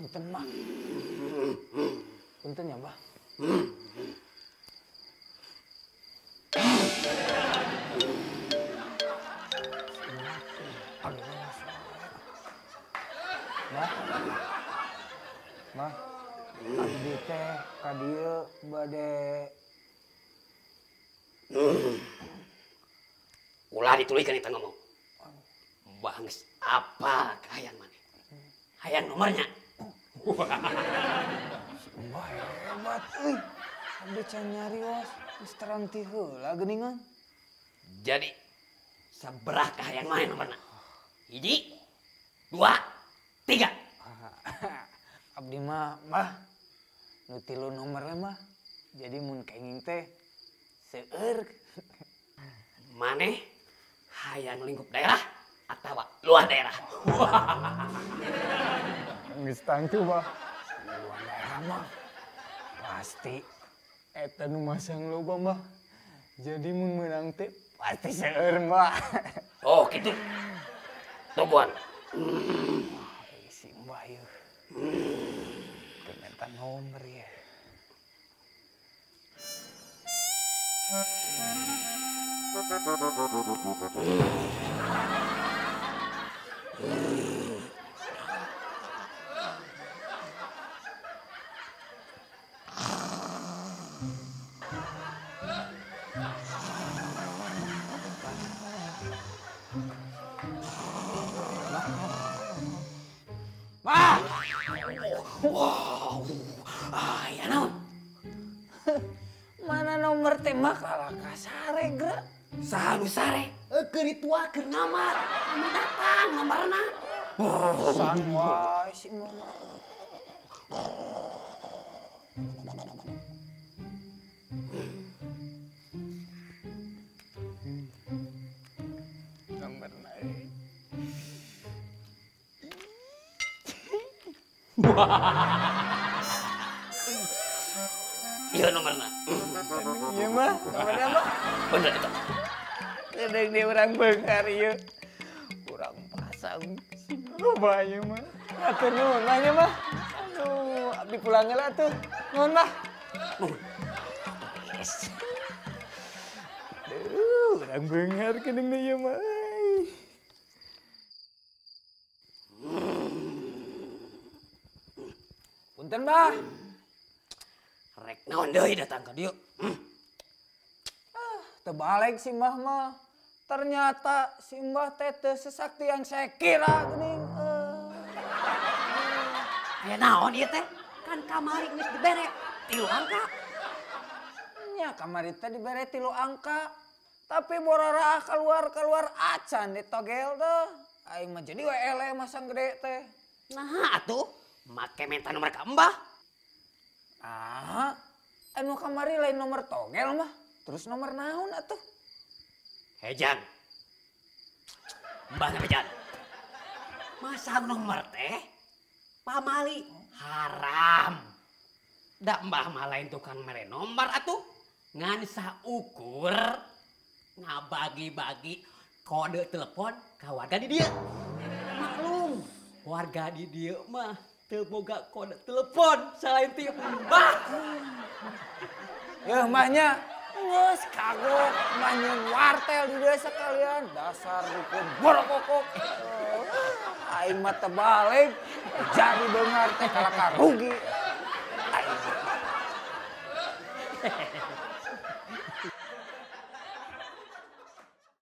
Punten mah. Punten ya, Mbah. Mbah. Mbah. Abdi teh ka dieu bade ulah dituluykeun eta ngomong. Mbah geus apal kahayang maneh. Hayang nomornya. Mbah hebat euy. Abdi can nyarios geus terang ti heula geuningan. Jadi sabaraha kahayang maneh nomorna? 1, 2, 3. Abdi mah, Mbah, nu 3 nomor mah. Jadi mun kenging teh seueur. Maneh hayang lingkup daerah atawa luar daerah? Geus tangtu, Bah. Luar daerah mah pasti eta nu masang loba, Mbah. Jadi mun meunang teh pasti seueur, Mbah. Oh, kitu. Tungguan. Si Mbah ieu. Ternyata nomor ya. Mah! Wow, aya naon? Mana nomor teh mah kalah ka sare geura. Saha nu sare? Keur dituakeun ngamar, anu datang nomorna. San wae si mama. Nomorna. Iya nomorna. Iya mah, nomorna mah. Bener itu. Kedeng di urang beunghar ieu. Urang pasang si loba ieu mah. Atur nuhun mah nya mah. Aduh, abdi pulang heula atuh. Nuhun mah. Yes. Aduh, urang beunghar kedeng ieu mah. Punten, Bah. Rek naon deui datang ka dieu? Ah, terbalik si Mbah mah. Ternyata si Mbah teh teu sesakti yang saya kira geuning. Aya naon ieu teh? Kan kamari geus dibere 3 angka. Nya kamari teh dibere 3 angka. Tapi boraraah keluar-keluar acan ditogel teh. Aing mah jadi we eleh masang gede teh. Nah atuh make minta nomor ka Mbah. Ah, anu kamari lain nomor togel mah. Terus nomor naon atuh? Hejan. Mbah hejan. Masang nomor teh pamali haram. Da Mbah mah lain tukang mere nomor atuh. Ngan saukur ngabagi-bagi kode telepon ka warga di dieu. Maklum, warga di dieu mah teu boga kode telepon selain ti Mbah. Yeuh Mbahnya geus kagok Mbah nyeun wartel di dieu sekalian dasar dukun borokokok. Aing mah teu balik jadi beunghar teh kalaka rugi. Aing.